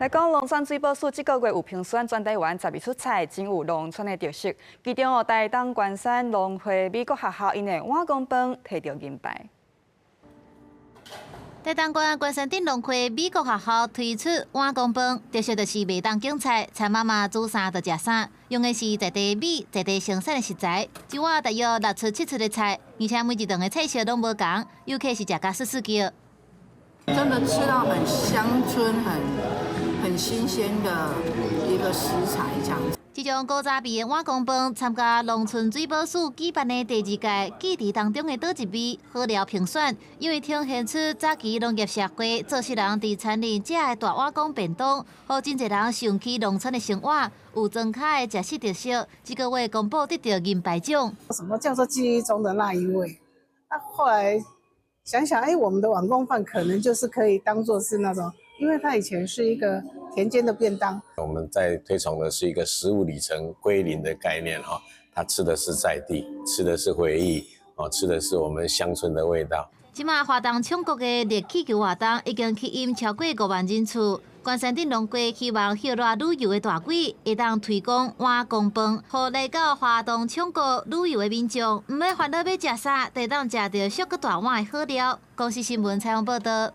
來講龍川水寶師，這個月有評選全臺灣12出菜，真有農村的特色。其中哦，台東關山農會美國學校𪜶的碗公飯提著銀牌。台東縣關山鎮農會美國學校推出碗公飯，特色就是袂動揀菜，田媽媽煮啥就食啥，用的是在地米、在地生產的食材，一碗大約六出七出的菜，而且每一頓的菜色攏無仝，遊客是食甲欶欶叫。真的吃到很鄉村、很新鮮的一個食材，這樣子。這種古早味的碗公飯，參加農村水寶師舉辦的第二屆記憶當中的佗一味好料評選，因為呈現出早期農業社會做事人佇田裡食的大碗公便當，予真濟人想起農村的生活，有莊跤的食食特色。這個月公布得著銀牌獎。什麼叫做記憶中的那一味？那後來想想，哎，我們的碗公飯可能就是可以當做是那種，因為它以前是一個田間的便當。我們在推崇的是一個食物里程歸零的概念哈，他吃的是在地，吃的是回憶，哦，吃的是我們鄉村的味道。這馬花東寵國的熱氣球活動已經吸引超過5萬人次。關山鎮農會希望歇熱旅遊的大軌會當推廣碗公飯，予來到花東寵國旅遊的民眾，毋免煩惱欲食啥，就會當食著俗閣大碗的好料。公視新聞採訪報導。